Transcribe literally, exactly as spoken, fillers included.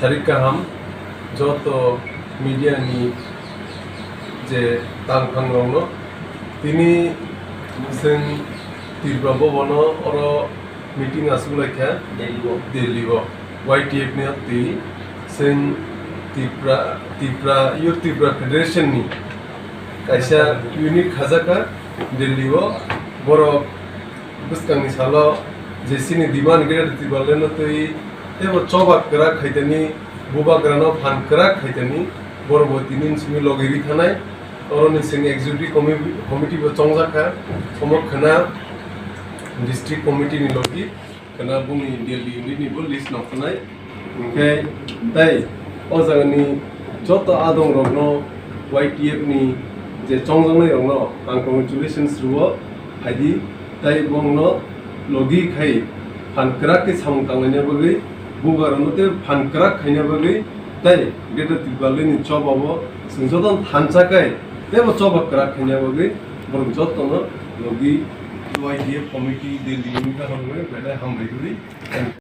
Sarik kaham joto media ni je tangphang rokno, tini chwng Tripura Bhavan o oro meeting aswk lai kha Delhi o. Delhi o Y T F ni twi chwng Tripura, Tripura, Youth Tripura Federation ni kaisa unit khajak kha Delhi o. Borok bwskangni salo je chini demand Greater Tipraland no twi teibo choba kwrak khaitani, bubagrano phan kwrak khaitani, borok bo tini simi logi ri thanai. Oroni chwng executive commi-, committee bo chongjak kha, omo khwna district committee ni logi, khwna boni Delhi unit ni bo list no khwnai. Hwnkhe tei o jagani joto adong rokno Y T F ni je chongjaknai rokno ang congratulations rwo, phaidi tei bongno logi khai phan kwrak khe samung tanglaina bagwi, bubagrano tei phan kwrak khaina bagwi tei Greater Tipraland ni choba o chwng jotono thansa khai teibo choba kwrak khaina bagwi borok jotono logi Y T F committee Delhi ni kaham belai hambai rwi.